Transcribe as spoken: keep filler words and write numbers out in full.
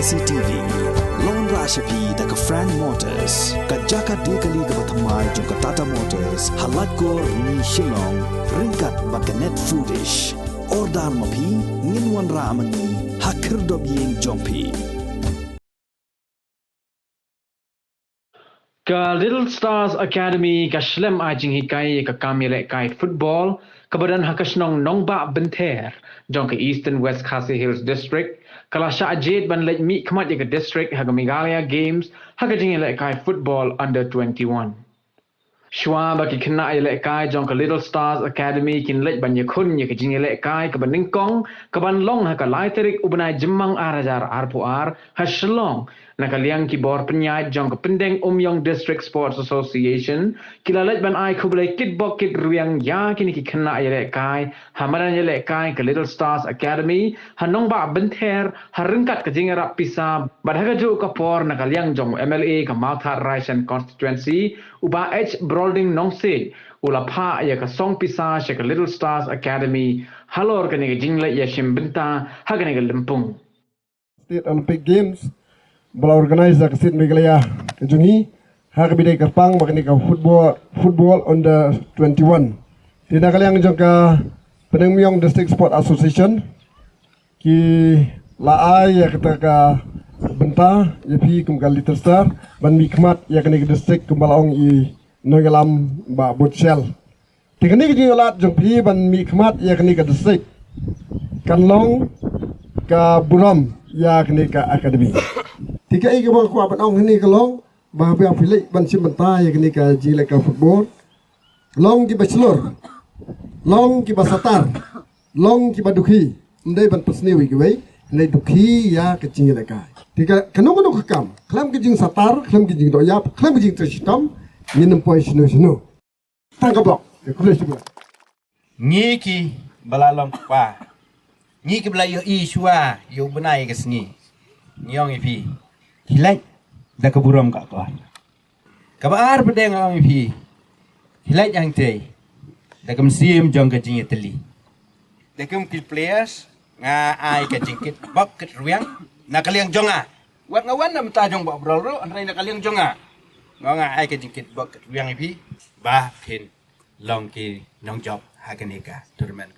C T V. Long ra sha phi da ka Frank Motors, ka jaka de kali kaba thymmai jong ka Tata Motors ha Laitkor, Rni, Shillong, ryngkat bad ka Net Foodish. Order ma phi, ngin wanrah ma ngi ha khyrdop ïing jong phi. Ka Little Stars Academy ka shlem ai jinghikai ïa ka kam ïalehkai football kaba don ha ka shnong Nongbah Bynther jong ka Eastern West Khasi Hills District, ka la shah jied ban leit mihkhmat ïa ka district ha ka Meghalaya Games ha ka jingïalehkai football under twenty-one. Shuwa ba ki khynnah ïalehkai jong ka Little Stars Academy kin leit ban ïakhun ïa ka jingïalehkai kaba nyngkong kaban long ha ka lai tarik u bnai Jymmang ar hajar arphew ar ha Shillong, na ka liang ki bor pynïaid jong ka Pyndengumiong District Sports Association, ki la leit ban ai khublei kitbok kitrwiang ïa kine ki khynnah ïalehkai ha madan ïalehkai ka Little Stars Academy ha Nongbah Bynther ha ryngkat ka jingïarap pisa. Bad ha kajuh ka por, na ka liang jong u M L A ka Mawthadraishan Constituency, u Bah H Brolding Nongsiej, u la phah ïa ka song pisa sha ka Little Stars Academy halor kane ka jingleit ïashim bynta ha kane ka lympung. State Olympic Games ba la organize da ka State Meghalaya ka jong ngi ha kaba ïadei kyrpang bad kane ka football, football under twenty-one. Te na ka liang jong ka Pyndengumiong District Sport Association, ki la ai ïa kata ka bynta ïa phi kum ka Little Star ban mihkhmat ïa kane ka district kumba la ong i nongïalam Bah Butshell. Te kane ka jingïalad jong phi ban mihkhmat ïa kane ka district kan long ka burom ïa kane ka academy. Te kaei kaba nga kwah ban ong hangne ka long ba haba phi leit ban shim bynta ïa kane ka jingïalehkai football, long kiba shlur, long kiba satar, long kiba dukhi. Ym dei ban pynsniew ïa kiwei, hynrei dukhi ïa ka jingïalehkai. Te ka kano kano ka kam, khlem ka jingsatar, khlem ka jingdoh ïap, khlem ka jingtrei shitom, ngin ym poi shano shano. Tang ka bok. Ïa, khublei shibun. Ngi kiba la long kpa, ngi kiba la ïohi shuwa ïa u bnai ka sngi, ngi ong ïa phi, khie leit da ka burom ka akor. Kaba ar pat de nga ong ïa phi, khie leit hangtei da ka mynsiem jong ka jingïatylli. Da kum ki players, nga ai ka jingkitbok kitrwiang na ka liang jong nga. Wat nga wan na bynta jong Bah Brol ruh, hynrei na ka liang jong nga, nga, nga ai ka jingkitbok kitrwiang ïa phi ba phin long ki nongjop ha kane ka tournament.